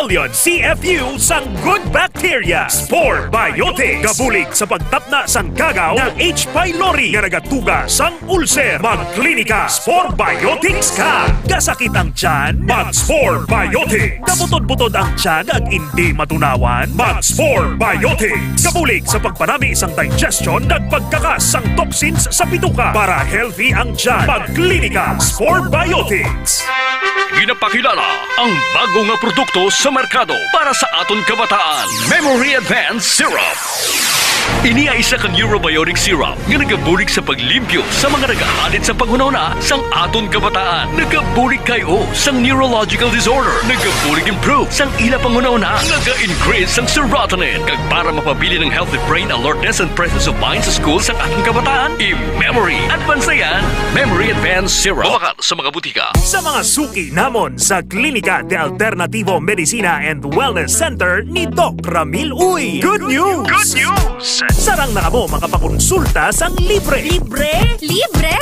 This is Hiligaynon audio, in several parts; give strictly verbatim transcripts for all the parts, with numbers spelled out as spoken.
Million C F U sang good bacteria. Spore Biotics. Gabulig sa pagtapna sang kagaw nga H. pylori nga nagatuga sang ulcer. Magklinika Spore Biotics ka. Kasakit ang tiyan? Mag Spore Biotics. Kabutod-butod ang tiyan ag indi matunawan? Mag Spore Biotics. Kabulig sa pagpanami sang digestion kag pagkakas sang toxins sa bituka para healthy ang tiyan. Magklinika Spore Biotics. Ginapakilala ang bago nga produkto sa merkado para sa aton kabataan, Memory Advance Syrup. Ini ay isa ka neurobiotic syrup nga nagabulig sa paglimpyo sa mga nagahalid sa panghunahuna sang aton kabataan. Nagabulig kay o sang neurological disorder. Nagabulig improve sang ila panghunahuna. Naga-increase sang serotonin. Kag para mapabilin ang healthy brain alertness and presence of mind sa school sang aton kabataan, i-memory advance na yan. Memory Advance Syrup. Mabakal sa mga butika. Sa mga suki namon sa Klinika de Alternativo Medicina and Wellness Center ni Doc Ramil Uy. Good news! Good news! Sarang na kamo makapakonsulta sang libre. Libre? Libre!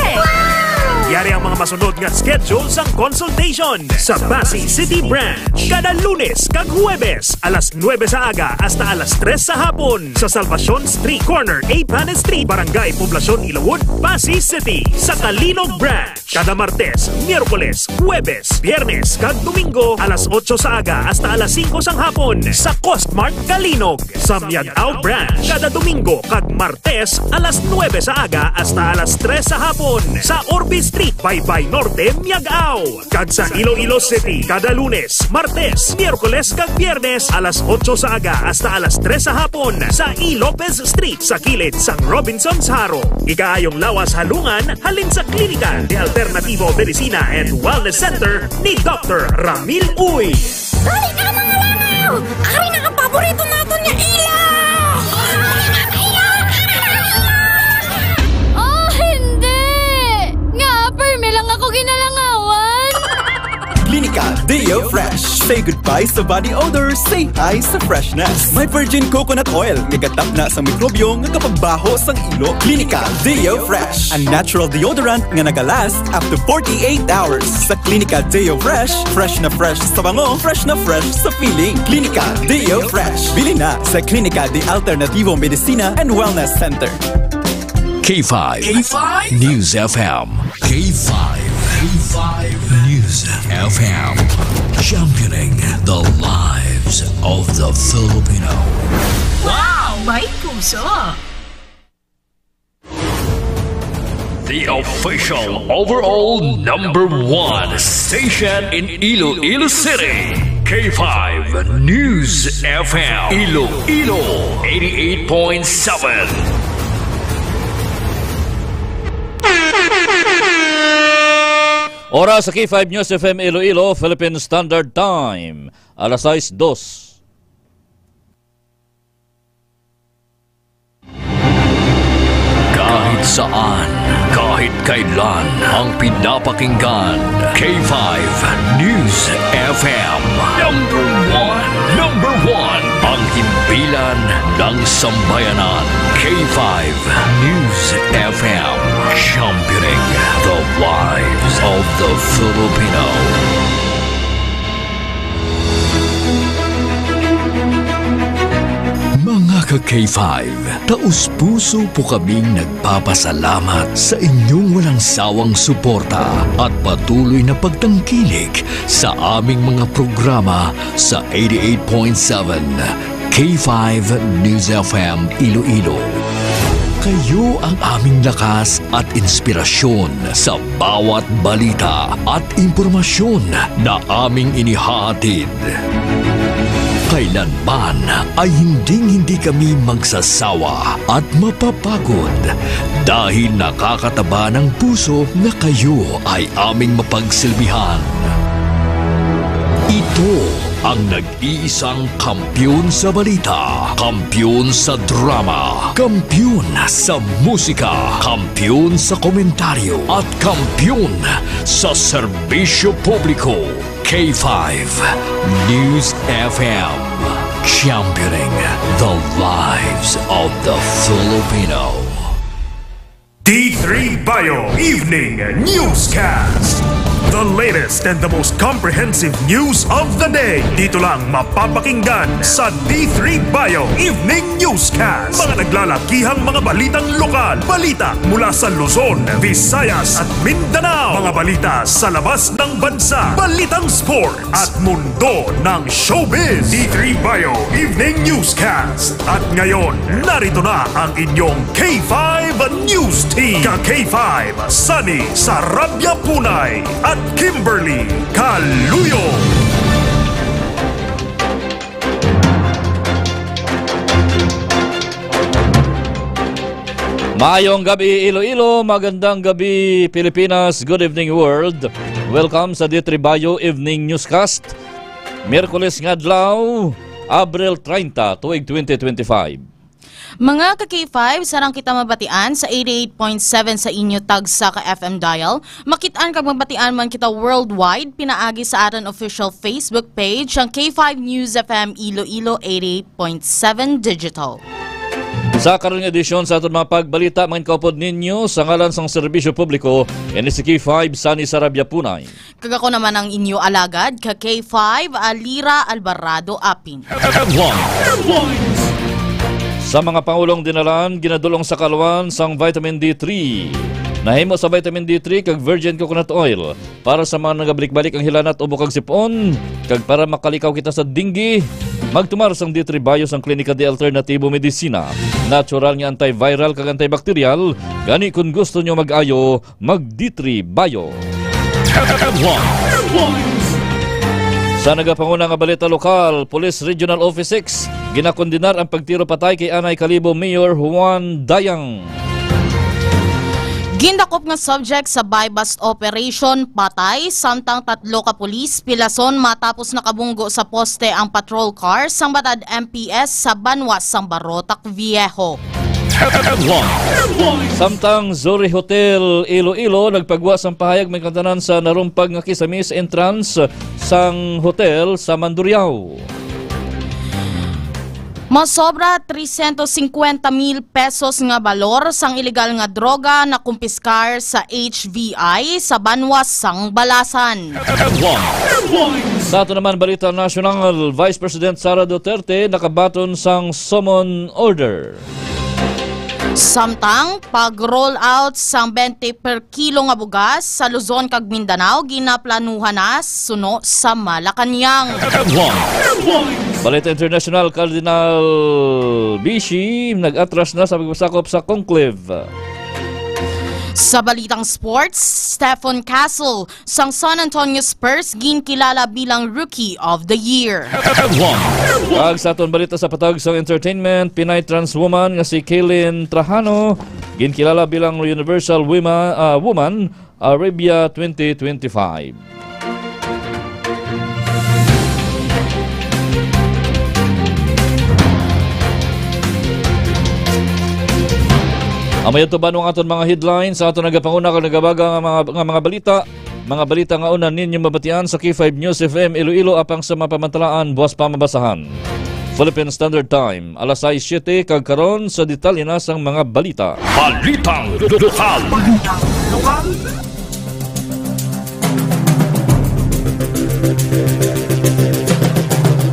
Yari ang mga masunod nga schedule sang consultation sa Passi City Branch. Kada Lunes kag Huwebes, alas nuebe sa aga hasta alas tres sa hapon, sa Salvacion Street, corner Eighth Street, Barangay Poblacion, Ilawod, Passi City. Sa Calinog Branch, kada Martes, Miyerkules, Huwebes, Biyernes, kag Domingo, alas otso sa aga hasta alas singko sang hapon, sa Coast Mart Calinog. Sa Miag-ao Branch, kada Domingo kag Martes, alas nuebe sa aga hasta alas tres sa hapon, sa Orbe Street, Baybay Norte, Miag-ao. Kag sa Iloilo City, kada Lunes, Martes, Miyerkules, kag Biyernes, alas otso sa aga hasta alas tres sa hapon, sa E. Lopez Street, sa kilid sang Robinsons Jaro. Ikaayong lawas halungan halin sa Klinika de Alternativo Medicina and Wellness Center ni Doctor Ramil Uy. Dali na, mga langaw! Ari na ang paborito naton nga ilaw! Oh, hindi! Nga, permi lang ako ginalangawan! Klinika Deo Fresh. Say goodbye sa body odor, say hi sa freshness. May virgin coconut oil nga gatapna sa mikrobyo nga kapagbaho sang ilo. Klinika Deo Fresh, a natural deodorant nga nagalast up to forty-eight hours. Sa Klinika Deo Fresh, fresh na fresh sa bango, fresh na fresh sa feeling. Klinika Deo Fresh. Bili na sa Klinika de Alternativo Medicina and Wellness Center. K five K five News F M. K five K five News F M. Championing the lives of the Filipino. Wow! May puso! The official overall number one station in Iloilo City, K five News F M, Iloilo, eighty-eight point seven. Oras sa K five News F M Iloilo, Philippine Standard Time, alas sais dos. Kahit saan, kahait kailan, ang pinapakinggan, K five News F M. Number one, number one, ang himpilan ng sambayanan, K five News F M, championing the lives of the Filipino. Mga ka-K five, taos-puso po kaming nagpapasalamat sa inyong walang sawang suporta at patuloy na pagtangkilik sa aming mga programa sa eighty-eight point seven K five News F M Iloilo. Kayo ang aming lakas at inspirasyon sa bawat balita at impormasyon na aming inihahatid. Kailanman ay hinding-hindi kami magsasawa at mapapagod dahil nakakataba ng puso na kayo ay aming mapagsilbihan. Ito ang nag-iisang kampiyon sa balita, kampiyon sa drama, kampiyon sa musika, kampiyon sa komentaryo, at kampiyon sa serbisyo publiko. K five News F M, championing the lives of the Filipino. D three Bio Evening Newscast. The latest and the most comprehensive news of the day. Dito lang mapapakinggan sa D three Bio Evening Newscast. Mga naglalakihang mga balitang lokal, balita mula sa Luzon, Visayas at Mindanao, mga balita sa labas ng bansa, balitang sport at mundo ng showbiz. D three Bio Evening Newscast. At ngayon, narito na ang inyong K five News Team. Ka K five, Sunny Sarabia Punay at Kimberly Caluyo. Maayong gabi, Iloilo. Magandang gabi, Pilipinas. Good evening, world. Welcome sa D three Bio Evening Newscast. Miyerkules nga adlaw, Abril treinta, tuig twenty twenty-five. Mga ka K five, sarang kita mabatian sa eighty-eight point seven sa inyo tagsa ka F M dial. Makit-an kag mabatian man kita worldwide pinaagi sa aton official Facebook page, ang K five News F M Iloilo eighty-eight point seven Digital. Sa karon nga edisyon sa aton mga pagbalita, mangin kaupod ninyo sa ngalan sang serbisyo publiko, ini si K five Sunny Sarabia Punay. Kag ako naman ang inyo alagad, ka K five, Alira Alvarado Apin. Headlines. Sa mga pangulong dinalan, ginadulong sa kaluan sang vitamin D three. Nahimo sa vitamin D three kag virgin coconut oil para sa mga nagabalik-balik ang hilanat, ubo kag sipon, kag para makalikaw kita sa dengue. Magtumar sang D three Bio sang Klinika de Alternatibo Medicina. Natural nga antiviral kag antibacterial, gani kon gusto nyo mag-ayo, mag D three Bio. Headlines. Sa nagapanguna nga balita lokal, Police Regional Office six, ginakondenar ang pagtiro patay kay Anay Kalibo Mayor Juan Dayang. Gindakop nga subject sa buy-bust operation, patay, samtang tatlo ka pulis pilason matapos nakabunggo sa poste ang patrol car sang Batad M P S sa banwa sang Barotac Viejo. Headlines. Samtang Zuri Hotel Iloilo nagpagwa sang pahayag may kantanan sa narumpag nga kisamis entrance sang hotel sa Mandurriao. Masobra trescientos cincuenta mil pesos nga balor sang ilegal nga droga nakumpiskar sa H V I sa banwa sang Balasan. Headlines. Sa ato naman balita nasyonal, Vice President Sara Duterte nakabaton sang summon order. Samtang pag-roll out sang twenty per kilo nga bugas sa Luzon kag Mindanao ginaplanuhan na suno sa Malacañang. Headlines. Balita international, Cardinal Bishi nag-atras na sa pagpasakop sa conclave. Sa balitang sports, Stefan Castle sang San Antonio Spurs ginkilala bilang Rookie of the Year. Headlines. Kag sa aton balita sa patag sang entertainment, Pinay trans woman nga si Kaylin Trajano ginkilala bilang Universal Women, ah, Woman Arabia twenty twenty-five. Amay ito ba ang aton mga headlines sa aton nagapanguna kag nagabaga nga mga, nga mga balita? Mga balita nga una ninyo mabatian sa K five News F M Iloilo, apang sa mapamantalaan, buwas pa mabasahan. Philippine Standard Time, alas sais siete, kag karon sa detalye na sang mga balita. Balitang lokal.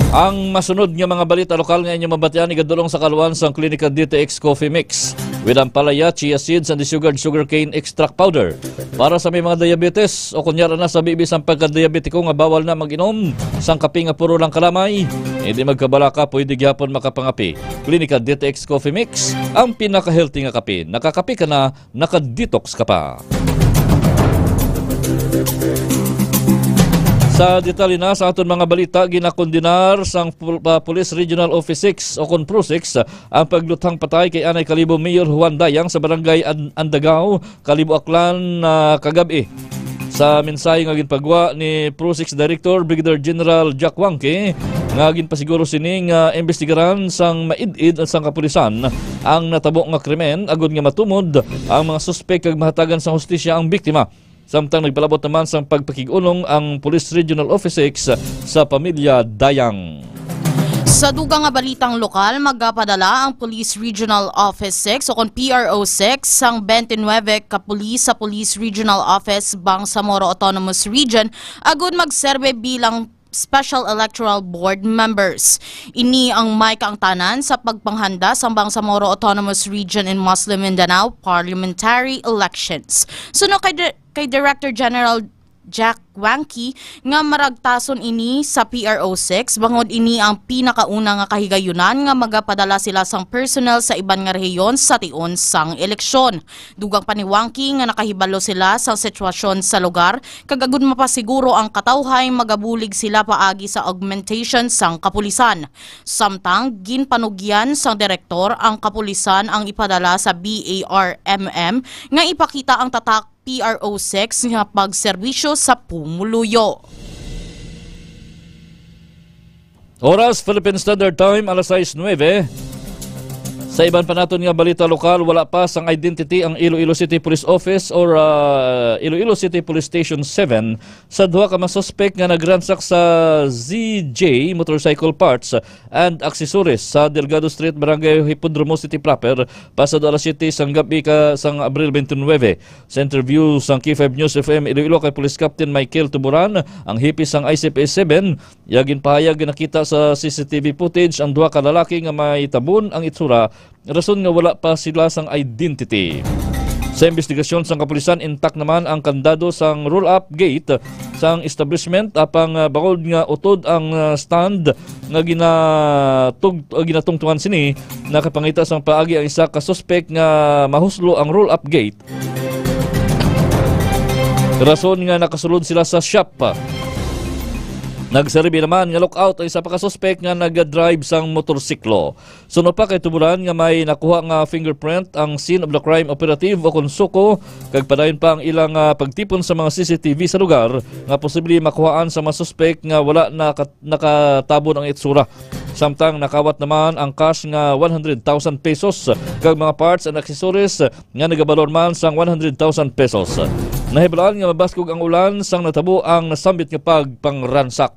Ang masunod nga mga balita lokal nga inyo mabatian igadulong sa kaluan sang Klinika D T X Coffee Mix with ampalaya, chia seeds, and the sugared sugarcane extract powder. Para sa may mga diabetes o kunyara na sa bibi sang pagka-diabetiko nga bawal na mag-inom sang kape nga puro lang kalamay, hindi magkabalaka, pwede gyapon makapangape. Klinika D T X Coffee Mix, ang pinaka-healthy nga kape. Nakakape ka na, naka-detox ka pa. Sa detalye na sa aton mga balita, ginakondenar sang pul-, ah, Police Regional Office six o kon PRO six ang pagluthang patay kay Anay Kalibo Mayor Juan Dayang sa Barangay An-, Andagao, Kalibo, Aklan, ah, kagab-i. Sa mensahe nga ginpagwa ni PRO six Director Brigadier General Jack Wangke, nga ginpasiguro sini nga imbestigaran sang maid-id sang kapulisan ang natabo nga krimen agud nga matumod ang mga suspek kag mahatagan sang hustisya ang biktima. Samtang nagpalabot naman sang pagpakig-unong ang Police Regional Office six sa pamilya Dayang. Sa dugang nga balitang lokal, magapadala ang Police Regional Office six o kon P R O six sang twenty-nine ka pulis sa Police Regional Office, Bangsamoro Autonomous Region, agud magserbe bilang Special Electoral Board members. Ini ang may kaangtanan sa pagpanghanda sang Bangsamoro Autonomous Region in Muslim Mindanao parliamentary elections. Suno kay Di-, kay Director General Jack Wanky nga maragtason ini sa P R O six, bangod ini ang pinakauna nga kahigayunan nga magapadala sila sang personnel sa iban nga rehiyon sa tion sang eleksyon. Dugang pa ni Wanky nga nakahibalo sila sang sitwasyon sa lugar, kag agud mapasiguro ang katawhay, magabulig sila paagi sa augmentation sang kapulisan. Samtang ginpanugyan sang direktor ang kapulisan ang ipadala sa B A R M M nga ipakita ang tatak P R O six nga pagserbisyo sa pumuluyo. Oras, Philippine Standard Time, alas sais nuebe. Sa iban pa naton nga balita lokal, wala pa sang identity ang Iloilo City Police Office or, ah, Iloilo City Police Station seven sa duha ka mga suspek nga nagransak sa Z J Motorcycle Parts and Accessories sa Delgado Street, Barangay Hipodromo City Proper, pasado alas siyete sang gabi ka sang Abril twenty-nine. Sa interview sang K five News F M Iloilo kay Police Captain Michael Tuburan, ang hepe sang I C P S seven, iya ginpahayag nga nakita sa C C T V footage ang duha ka lalaki nga may tabon ang itsura, rason nga wala pa sila sang identity. Sa investigasyon sang kapulisan, intact naman ang kandado sang roll-up gate sang establishment, apang, ah, bangod nga utod ang, ah, stand nga ginatug-, ah, ginatungtungan sini, nakapangita sang paagi ang isa ka suspek nga mahuslo ang roll-up gate, rason nga nakasulod sila sa shop. Nagserbi naman nga lookout ang isa pa ka suspek nga nagadrive sang motorsiklo. Suno pa kay Tuburan nga may nakuha nga fingerprint ang scene of the crime operative o kon suko, kag padayon pa ang ilang, ah, pagtipon sa mga C C T V sa lugar nga posible makuhaan sa mga suspek nga wala naka-, nakatabon ang itsura. Samtang nakawat naman ang cash nga one hundred thousand pesos kag mga parts and accessories nga nagabalor man sang one hundred thousand pesos. Nahibalaan nga mabaskog ang ulan sang natabo ang nasambit nga pagpangransak.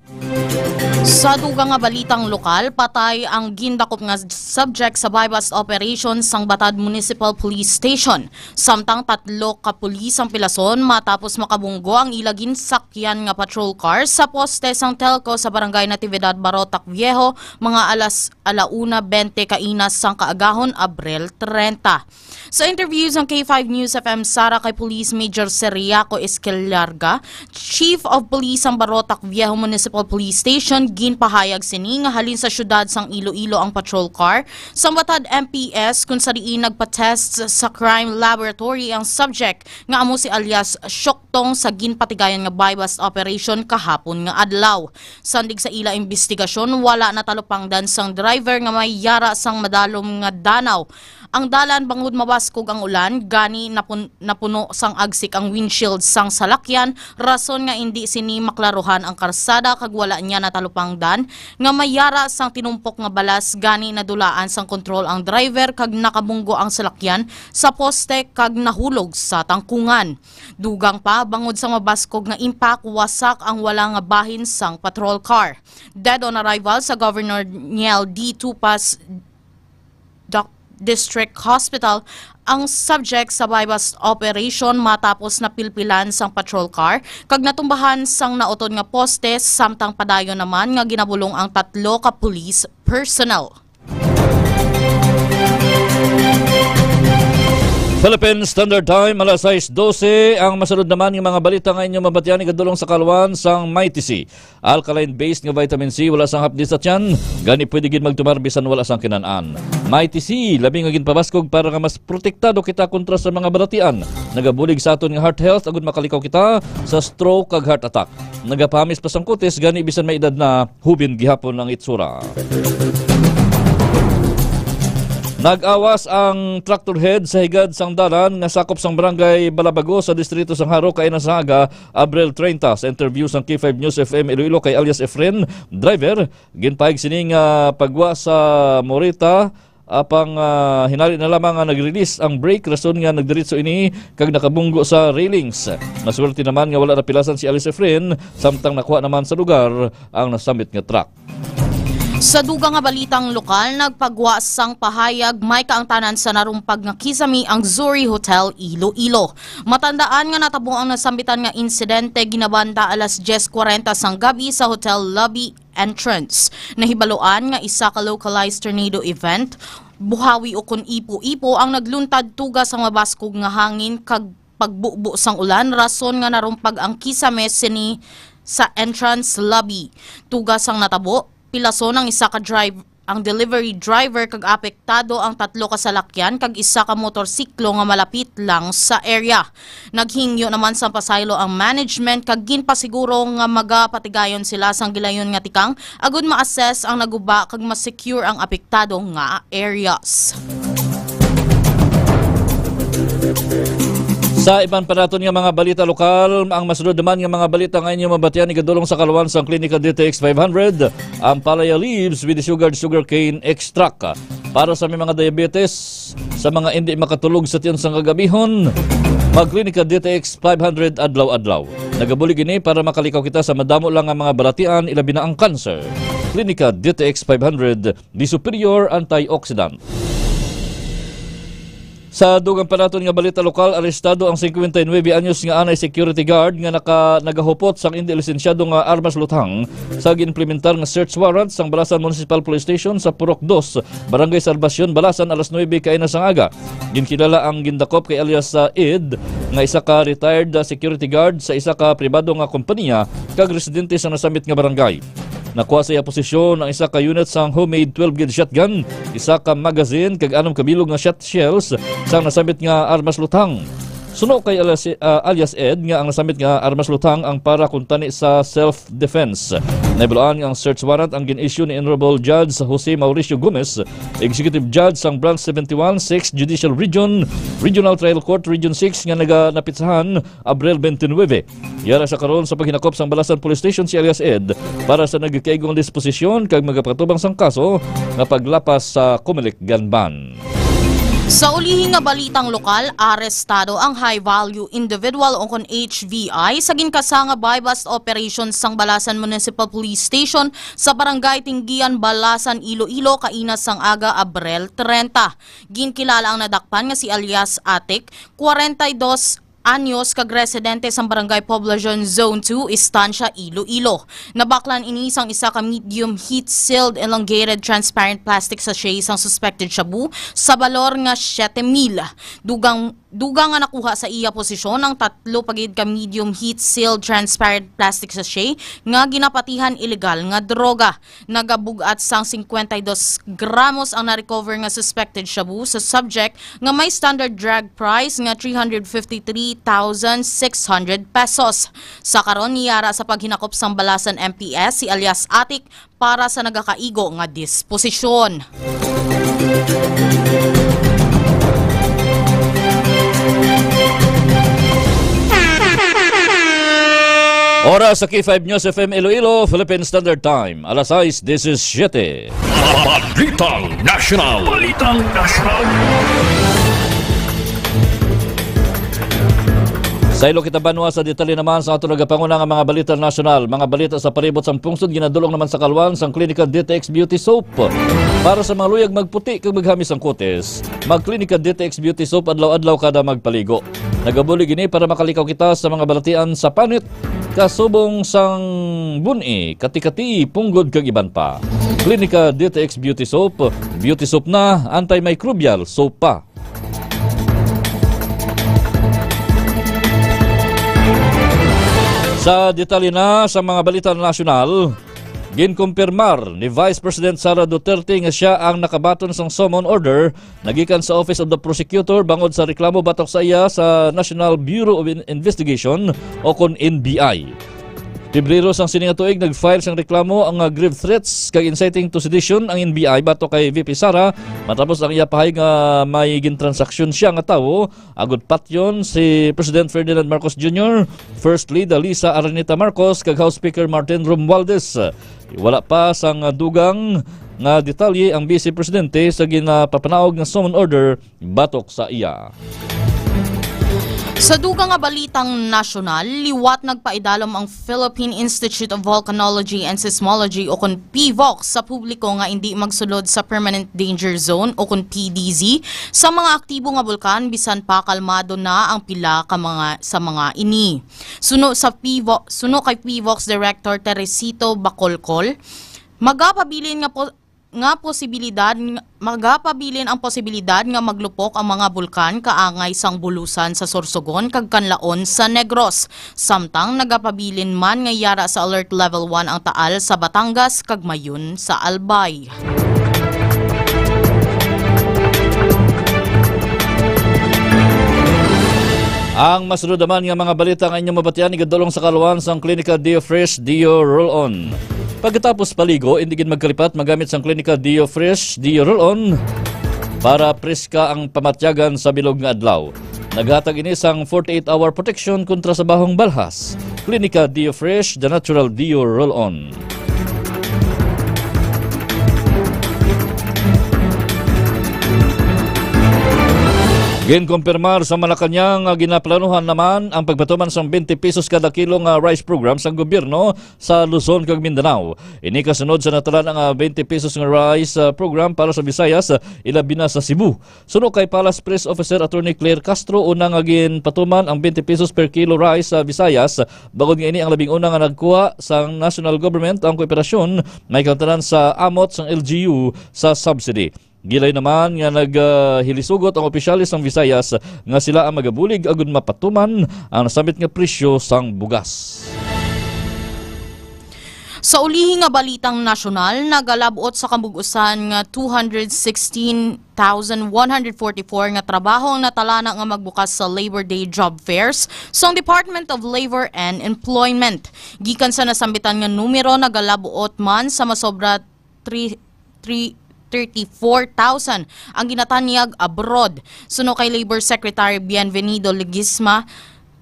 Sa dugang nga balitang lokal, patay ang gindakop nga subject sa buy-bust operation sang Batad Municipal Police Station. Samtang tatlo ka pulis ang pilason matapos makabunggo ang ila ginsakyan nga patrol car sa poste sang telco sa Barangay Natividad, Barotac Viejo, mga alas ala una bente kaina sang kaagahon, Abril trenta. Sa interview sang K five News F M Sara kay Police Major Seriaco Escalarga, Chief of Police sang Barotac Viejo Municipal Police Station, ginpahayag sini nga halin sa siyudad sang Iloilo ang patrol car sang Batad M P S, kung sa diin nagpa-test sa crime laboratory ang subject nga amo si alias Shoktong sa ginpatigayon nga buy-bust operation kahapon nga adlaw. Sandig sa ila imbestigasyon, wala natalupangdan sang driver nga may yara sang madalom nga danaw ang dalan bangod mabaskog ang ulan, gani napun-, napuno sang agsik ang windshield sang salakyan, rason nga indi sini maklaruhan ang karsada kag wala niya natalupangdan nga may yara sang tinumpok nga balas, gani nadulaan sang kontrol ang driver kag nakabunggo ang salakyan sa poste kag nahulog sa tangkungan. Dugang pa, bangod sa mabaskog nga impact, wasak ang wala nga bahin sang patrol car. Dead on arrival sa Governor Niel D. Tupas Doc-, District Hospital ang subject sa buy-bust operation matapos napilpilan sang patrol car kag natumbahan sang nautod nga poste, samtang padayon naman nga ginabulong ang tatlo ka police personnel. Philippine Standard Time, alas sais dose. Ang masunod naman nga mga balita nga inyo mabatian igadulong sa kaluan sang Mighty C. Alkaline-based nga vitamin C, wala sang hapdi sa tiyan, gani pwede gid magtumar bisan wala sang kinan-an. Mighty C, labi nga ginpabaskog para nga mas protektado kita kontra sa mga balatian. Nagabulig sa aton nga heart health agud makalikaw kita sa stroke kag heart attack. Nagapahamis pa sang kutis, gani bisan may edad na, hubin gihapon ang itsura. Nag-awas ang tractor head sa higad sang dalan nga sakop sang barangay Balabago sa distrito sang Jaro kaina sa aga, Abril treinta. Sa interview sang K five News F M Iloilo kay alias Efren, driver, ginpahayag sini nga pagwa sa Morita, apang, ah, hinali na lamang nga nag-release ang brake, rason nga nagdiretso ini kag nakabunggo sa railings. Maswerte naman nga wala napilasan si Alice Efren, samtang nakuha naman sa lugar ang nasambit nga truck. Sa dugang nga balitang lokal, nagpagwa sang pahayag may kaangtanan sa narumpag nga kisame ang Zuri Hotel Iloilo. Matandaan nga natabo ang nasambitan nga insidente ginabanda alas diyes kwarenta sang gabi sa hotel lobby entrance. Nahibaluan nga isa ka localized tornado event, buhawi ukon ipo-ipo, ang nagluntad tuga sang mabaskog nga hangin kag pagbubo sang ulan, rason nga narumpag ang kisame sini sa entrance lobby. Tuga sang natabo, pilason ang isa ka drive ang delivery driver kag apektado ang tatlo ka salakyan kag isa ka motorsiklo nga malapit lang sa area. Naghingyo naman sa pasaylo ang management kag ginpasiguro nga magapatigayon sila sang gilayon nga tikang agud ma-assess ang naguba kag ma-secure ang apektado nga areas. Sa iban pa naton nga mga balita lokal, ang masunod naman nga mga balita nga inyo mabatian igadulong sa kaluan sang Klinika D T X five hundred, ang Palaya Leaves with Sugared Sugarcane Extract. Para sa may mga diabetes, sa mga indi makatulog sa tiyan sang kagabihon, mag-Klinika D T X five hundred adlaw-adlaw. Nagabulig ini para makalikaw kita sa madamo lang nga mga balatian, ilabi na ang cancer. Klinika D T X five hundred, the superior antioxidant. Sa dugang pa naton nga balita lokal, arestado ang singkwenta y nuebe anyos nga anay security guard nga naka-, nagahupot sang indi lisensyado nga armas luthang sa ginimplementar nga search warrant sang Balasan Municipal Police Station sa Purok Dos, Barangay Salvacion, Balasan, alas nuebe kaina sang aga. Ginkilala ang gindakop kay alias, ah, Ed, nga isa ka retired, ah, security guard sa isa ka pribado nga kompanya kag residente sa nasambit nga barangay. Nakuha sa iya posisyon ang isa ka unit sang homemade twelve gauge shotgun, isa ka magazine, kag anom ka bilog nga shot shells sang nasambit nga armas luthang. Suno kay alias, ah, alias Ed nga ang nasambit nga armas luthang ang para kuntani sa self-defense. Nahibaluan nga ang search warrant ang gin-issue ni Honorable Judge Jose Mauricio Gomez, Executive Judge sang Branch seventy-one, Sixth Judicial Region, Regional Trial Court, Region six, nga naga-, napitsahan Abril twenty-nine. Yara sa karon sa paghinakop sang Balasan Police Station si alias Ed para sa nagakaigo nga disposisyon kag magapatubang sang kaso nga paglapas sa Comelec gun ban. Sa ulihi nga balitang lokal, arestado ang high value individual o kon H V I sa ginkasa nga buy-bust operation sang Balasan Municipal Police Station sa Barangay Tinggian, Balasan, Iloilo, kaina sang aga, Abril treinta. Ginkilala ang nadakpan nga si alias Atik, kwarenta y dos anyos, kag residente sang Barangay Poblacion Zone two, Estancia, Iloilo. Nabaklan ini sang isa ka medium heat-sealed elongated transparent plastic sachet sang suspected shabu sa balor nga siete mil. Dugang, dugang nga nakuha sa iya posisyon ang tatlo pa gid ka medium heat-sealed transparent plastic sachet nga ginapatihan illegal nga droga. Nagabug-at sang singkwenta y dos gramos ang na-recover nga suspected shabu sa subject nga may standard drug price nga three hundred fifty-three thousand six hundred pesos. Sa karon, niyara sa paghinakop sang Balasan M P S si alias Atik para sa nagakaigo nga disposisyon. Oras sa K five News F M Iloilo, Philippine Standard Time, alas sais disisiete. Balitang Nasyonal. Balitang Nasyonal. Sa ilo kita banwa, sa detalye naman sa ato nagapanguna nga mga balita nasyonal, mga balita sa palibot sang pungsod, ginadulong naman sa kaluan sang Klinika D T X Beauty Soap. Para sa mga luyag magputi kag maghamis ang kutis, mag-Klinika D T X Beauty Soap adlaw-adlaw kada magpaligo. Nagabulig ini para makalikaw kita sa mga balatian sa panit, kasubong sang bun-i, kati-kati, punggod, kag iban pa. Klinika D T X Beauty Soap, beauty soap na, antimicrobial soap pa. Sa detalye na sa mga balita nasyonal, ginkumpirmar ni Vice President Sara Duterte nga sia ang nakabaton sang summon order nagikan sa Office of the Prosecutor bangod sa reklamo batok sa iya sa National Bureau of In-, Investigation o kon N B I. Pebrero sang sini nga tuig, nag-file sang reklamo ang, ah, grave threats kag inciting to sedition ang N B I batok kay V P Sara matapos ang iya pahayag nga may gintransaksyon sia nga tawo agud patyon si President Ferdinand Marcos Junior, First Lady Liza Araneta Marcos, kag House Speaker Martin Romualdez. Wala pa sang dugang nga detalye ang Vice Presidente sa ginapapanaog nga summon order batok sa iya. Sa dugang nga balitang nasyonal, liwat nagpaidalom ang Philippine Institute of Volcanology and Seismology o kon PHIVOLCS sa publiko nga indi magsulod sa permanent danger zone o kon P D Z sa mga aktibo nga bulkan bisan pa kalmado na ang pila ka mga sa mga ini. Suno sa PHIVOLCS, suno kay PHIVOLCS Director Teresito Bacolcol, magapabilin nga po nga posibilidad, magapabilin ang posibilidad nga maglupok ang mga bulkan kaangay sang Bulusan sa Sorsogon kag Kanlaon sa Negros, samtang nagapabilin man nga yara sa Alert Level one ang Taal sa Batangas kag Mayon sa Albay. Ang masunod naman nga mga balita nga inyong mabatian igadulong sa kaluan sang Klinika Dio Fresh Dio Roll-On. Pagkatapos paligo, indi gid magkalipat magamit sang Klinika Dio Fresh Dio Roll-On para preska ang pamatyagan sa bilog nga adlaw. Naghatag ini sang forty-eight hour protection kontra sa bahong balhas. Klinika Dio Fresh, the natural Dio Roll-On. Ginkumpirmar sa Malacañang nga ginaplanuhan naman ang pagpatuman sang twenty pesos kada kilo nga rice program sang gobyerno sa Luzon kag Mindanao. Ini kasunod sa natala na nga twenty pesos nga rice, ah, program para sa Visayas, ah, ilabi na sa Cebu. Suno kay Palace Press Officer Attorney Claire Castro, una nga ginpatuman ang twenty pesos per kilo rice sa Visayas, bangod nga ini ang labing una nga nagkuha sang national government ang kooperasyon, may kautanan sa amot sang L G U sa subsidy. Gilay naman nga naghilisugot ang opisyales sang Visayas nga sila ang magabulig agud mapatuman ang nasambit nga presyo sang bugas. Sa ulihi nga balitang nasyonal, nagalab-ot sa kabug-usan nga two hundred sixteen thousand one hundred forty-four nga trabaho ang natalana nga magbukas sa Labor Day job fairs sang Department of Labor and Employment. Gikan sa nasambitan nga numero, nagalab-ot man sa masobra three, three, thirty-four thousand ang ginatanyag abroad. Suno kay Labor Secretary Bienvenido Leguisma,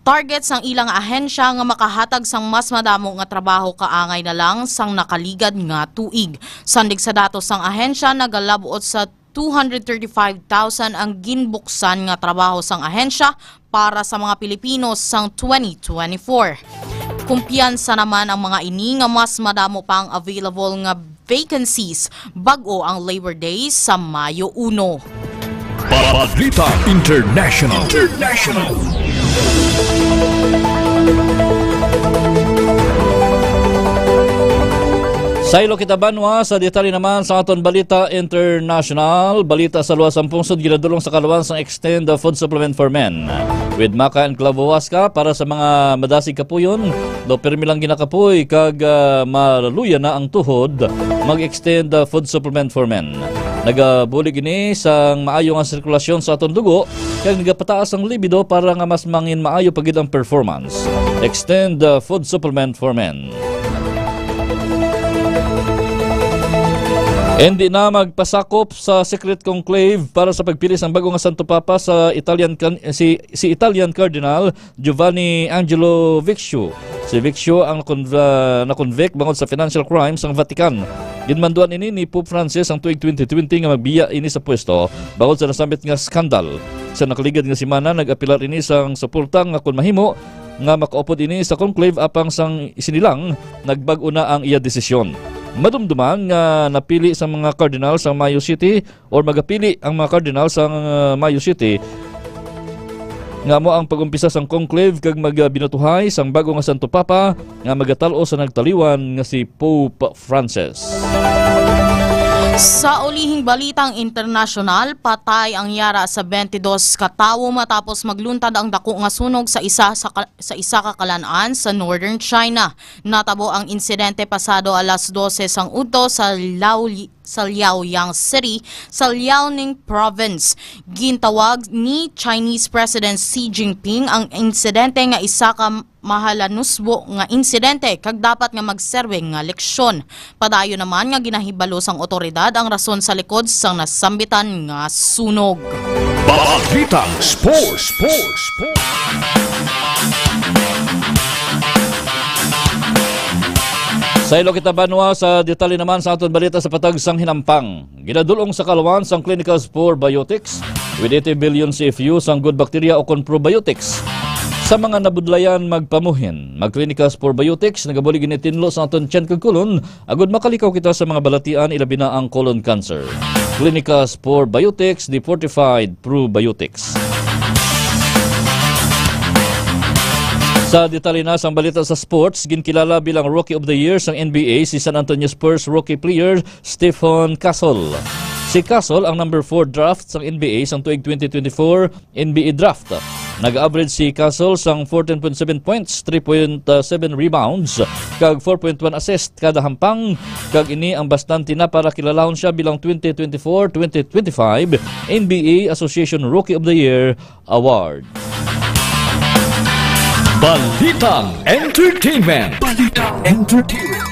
target sang ilang ahensya nga makahatag sang mas madamo nga trabaho kaangay na lang sang nakaligad nga tuig. Sandig sa datos sang ahensya, nagalab-ot sa two hundred thirty-five thousand ang ginbuksan nga trabaho sang ahensya para sa mga Pilipino sang twenty twenty-four. Kumpiyansa naman ang mga ini nga mas madamo pa ang available nga vacancies bag-o ang Labor Day sa Mayo uno. Balita International. International. Saylo kita banwa, sa detalye naman sa aton balita international. Balita sa luwas sang pungsod, ginadulong sa kaluan sang Extend the Food Supplement for Men. With maca and clavo huasca para sa mga madasig kapuyon, daw pirmi lang ginakapoy kag, ah, maluya na ang tuhod, mag-Extend the Food Supplement for Men. Nagabulig ini sang maayo nga sirkulasyon sa aton dugo kag nagapataas ang libido para nga mas mangin maayo pa gid ang performance. Extend the Food Supplement for Men. Hindi na magpasakop sa secret conclave para sa pagpili sang bag-o nga Santo Papa sa Italian kan-, si, si Italian Cardinal Giovanni Angelo Vecchio. Si Vecchio ang nakon-, ah, na-convict bangod sa financial crimes sang Vatican. Ginmanduan ini ni Pope Francis ang tuig twenty twenty nga magbiya ini sa pwesto bangod sa nasambit nga skandal. Sa nakaligad nga semana, nag-apilar ini sang suporta nga, kon mahimo, nga makaupod ini sa conclave apang sang sini lang nagbag-o na ang iya desisyon. Madumduman nga napili sa mga cardinal sa Mayo City or magapili ang mga cardinal sa, uh, Mayo City nga amo ang pag-umpisa sang conclave kag magbinutuhay sang bag-o nga Santo Papa nga magatal-o sa nagtaliwan nga si Pope Francis. Sa ulihing balitang internasyonal, patay ang yara sa twenty-dos ka tawo matapos magluntad ang dako nga sunog sa isa sa ka-, sa isa ka kalan-an sa Northern China. Natabo ang insidente pasado alas dose sang udto sa Laoli-, sa Liaoyang City, sa Liaoning Province. Gintawag ni Chinese President Xi Jinping ang insidente nga isa ka mahalanusbo nga insidente kag dapat nga magserbe nga leksyon. Padayon naman nga ginahibalo sang awtoridad ang rason sa likod sang nasambitan nga sunog. Balitang Sports. Sports. Sports. Saylo kita banwa sa detalye naman sa aton balita sa patag sang hinampang. Ginadulong sa kaluan sang Clinicals Probiotics with eighty billion C F U sang good bacteria o kon probiotics. Sa mga nabudlayan magpamuhin, mag-Clinicas Probiotics, nagabulig ini tinlo sa aton tiyan kag kolon, agud makalikaw kita sa mga balatian, ilabi na ang colon cancer. Clinicas Probiotics, the fortified probiotics. Sa detalye na sang balita sa sports, ginkilala bilang Rookie of the Year sang N B A si San Antonio Spurs rookie player Stephen Castle. Si Castle ang number four draft sang N B A sang tuig twenty twenty-four N B A draft. Nag-average si Castle sang fourteen point seven points, three point seven rebounds, kag four point one assist kada hampang, kag ini ang bastante na para kilalahon siya bilang twenty twenty-four twenty twenty-five N B A Association Rookie of the Year Award. Balitang Entertainment. Balitang Entertainment.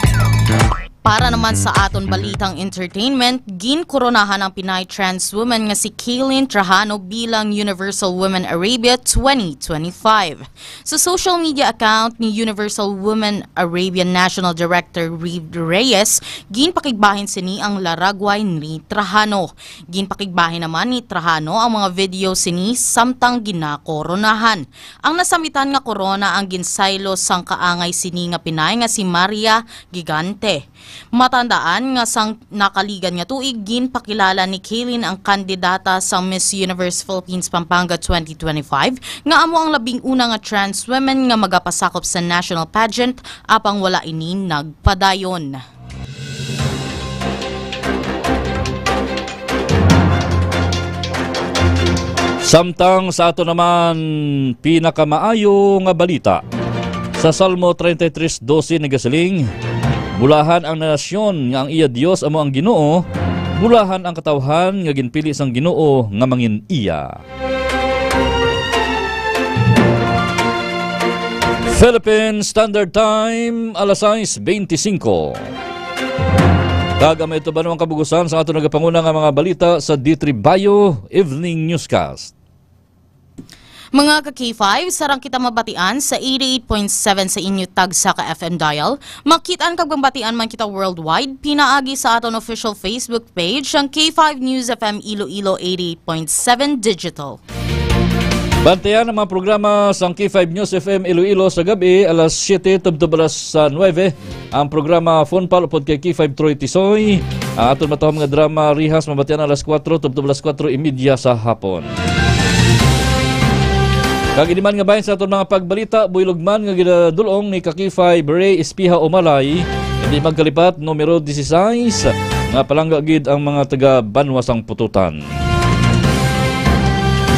Para naman sa aton balitang entertainment, ginkoronahan ang Pinay trans woman nga si Kaylin Trajano bilang Universal Woman Arabia twenty twenty-five. Sa social media account ni Universal Woman Arabia National Director Reeve Reyes, ginpakigbahin sini ang laragway ni Trajano. Ginpakigbahin naman ni Trajano ang mga video sini samtang ginakoronahan. Ang nasamitan nga korona ang ginsaylo sang kaangay sini nga Pinay nga si Maria Gigante. Matandaan nga sang nakaligad nga tuig, ginpakilala ni Kaylin ang kandidata sa Miss Universe Philippines Pampanga twenty twenty-five, nga amo ang labing una nga trans women nga magapasakop sa national pageant, apang wala ini nagpadayon. Samtang sa ato naman pinakamaayo nga balita, sa Salmo treinta y tres doce nagasiling, "Bulahan ang nasyon nga ang iya Dios amo ang Ginoo, bulahan ang katawhan nga ginpili sang Ginoo nga mangin-iya." Philippine Standard Time, alas sais beintisinko. Kag amo ito ba ang kabugusan sa ato nagapanguna nga mga balita sa D three Bio Evening Newscast. Mga ka K five, sarang kita mabatian sa eighty-eight point seven sa inyo tagsa ka F M dial. Makit-an kag mabatian man kita worldwide, pinaagi sa aton official Facebook page, ang K five News F M Iloilo eighty-eight point seven Digital. Bantayan ang mga programa sang K five News F M Iloilo sa gab-i, alas siyete tubtob alas, ah, nuwebe. Ang programa Phone Pal upod kay K five Troy Tisoy. Ang aton matahom nga drama Rihas mabatian alas kuwatro tubtob alas kuwatro y media sa hapon. Kag ini man nga bahin sa aton mga pagbalita, buylog man nga ginadul-ong ni ka K five Ray Espiha Umalay, hindi magkalipat, numero dieciséis, nga palangga gid ang mga taga Banwa sang Pututan.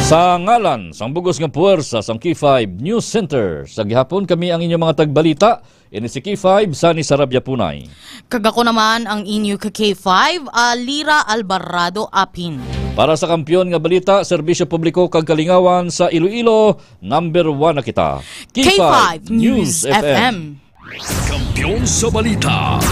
Sa ngalan sang bugos nga puwersa sang K five News Center, sa gihapon kami ang inyong mga tagbalita. Ini si K five, Sunny Sarabia Punay. Kag ako naman ang inyo ka K five, Alira Alvarado Apin. Para sa Kampiyon nga Balita, Serbisyo Publiko kag Kalingawan sa Iloilo, number one na kita. K five News F M. Kampiyon sa Balita.